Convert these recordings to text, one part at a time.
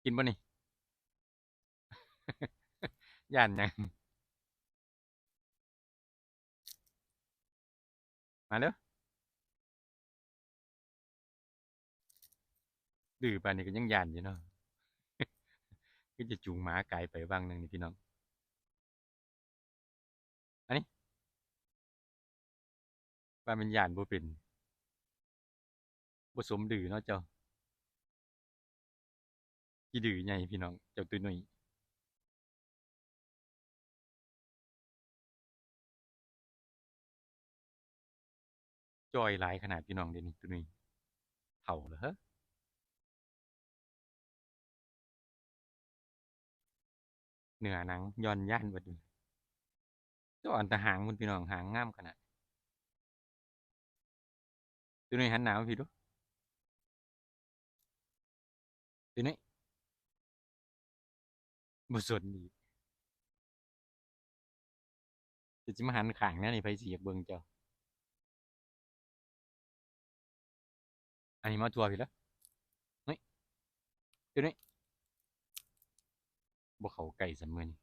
ກິນບໍ່ນີ້? ຢ້ານຫຍັງ? ມາເດີ້. ດື້ປານນີ້ກໍຍັງຢ້ານຢູ່ເນາະ. ຄືຈະຈູງໝາກາຍໄປວັງໜຶ່ງນີ້ພີ່ນ້ອງ. ອັນນີ້ ວ່າແມ່ນຢ້ານບໍ່ເປັນ ບໍ່ສົມດື້ເນາະເຈົ້າ. ຂີ້ດື້ໃຫຍ່ພີ່ນ້ອງ ເຈົ້າຕຸ້ຍນຸ້ຍ. ຈ່ອຍຫຼາຍຂະໜາດພີ່ນ້ອງ ດຽວນີ້ ໂຕນີ້ເຖົ້າແລ້ວເຮີ້. ເນື້ອໜັງຢ່ອນຢ້ານເບິດ. ເຈົ້າອັນຕາຫາງພຸ້ນພີ່ນ້ອງ ຫາງງາມຂະໜາດ. ໂຕນີ້ ຫັນໜ້າມາພີ້ດູ. ໂຕນີ້ ບໍ່ສົນອີກ. ເຈົ້າຊິມາຫັນຂ້າງແນວນີ້ ໃຜຊິຢາກເບິ່ງເຈົ້າ? ອັນນີ້ມາທົ່ວພີ້ລະ. ນີ້ ໂຕນີ້ ບໍ່ເຂົ້າໃກ້ຊ້ຳມື້ນີ້.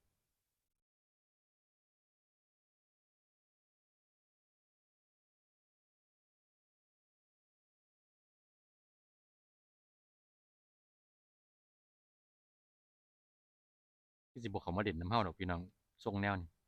ຄືຊິບໍ່ເຂົ້າມາຫຼິ້ນນຳເຮົາດອກພີ່ນ້ອງ ຊົງແນວນີ້.